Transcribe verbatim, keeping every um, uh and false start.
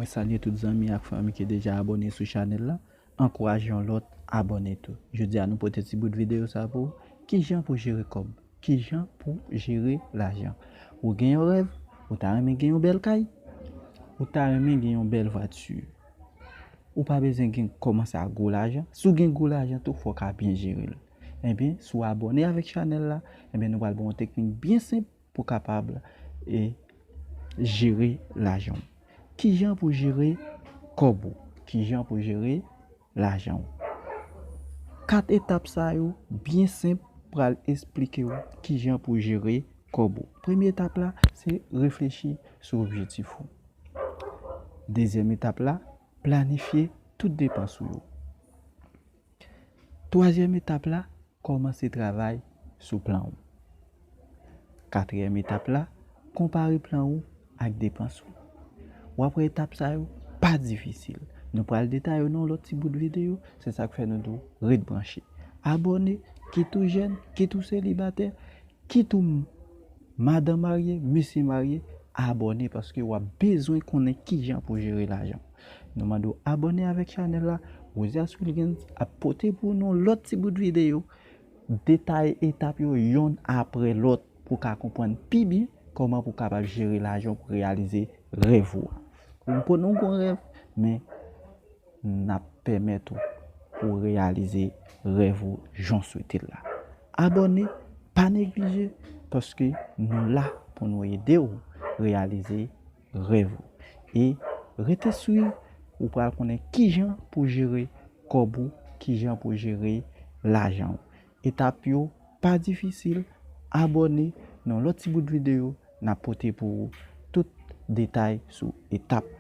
Mwen salye tout zanmi ak fanmi ki deja abòne sou chanèl la. Ankouraje yon lòt abòne tou. Jodi a nou pote ti bout videyo sa pou ou. Kijan pou jere kòb? Kijan pou jere lajan? Ou gen yon rèv, ou ta renmen gen yon bèl kay, ou ta renmen gen yon bèl vwati. Ou pa bezwen gen kòmanse ak gwo lajan. Si w gen gwo lajan tou, fò w ka byen jere l. Ebyen, si w abòne avèk chanèl la, ebyen nou pral ba w yon teknik byen senp pou w kapab e jere lajan w. Kijan pou jere kòb ou? Kijan pou jere lajan w? Kat etap sa yo byen senp pral esplike w kijan pou jere kòb ou. Premye etap la, se reflechi sou objektif ou. Dezyèm etap la, planifye tout depans ou yo. Twazyèm etap la, kòmanse travay sou plan ou. Katriyèm etap la, konpare plan ou ak depans ou. W ap wè etap sa yo pa difisil. Nou pral detaye yo nan yon lòt ti bout videyo, se sa k fè nou di w ret branche. Abòne, kit ou jèn, kit ou selibatè, kit ou m- madanm marye, mesye marye, abòne paske w ap bezwen konnen kijan pou jere lajan. Nou mande w abòne avèk chanèl la. Rosias Wilgens ap pote pou nou lòt ti bout videyo, detaye etap yo yonn apre lòt pou w ka konprann pi byen kòman pou w kapab jere lajan pou reyalize rèv ou a. Ou pwonn ou gon rèv, men n ap pèmèt ou pou w reyalize rèv ou jan w swete l la. Abòne, pa neglije, paske nou la pou nou ede w reyalize rèv ou. E rete swiv, ou pral konnen kijan pou jere kòb ou, kijan pou jere lajan ou. Etap yo pa difisil, abòne, nan lòt ti bout videyo, n ap pote pou ou tout detay sou etap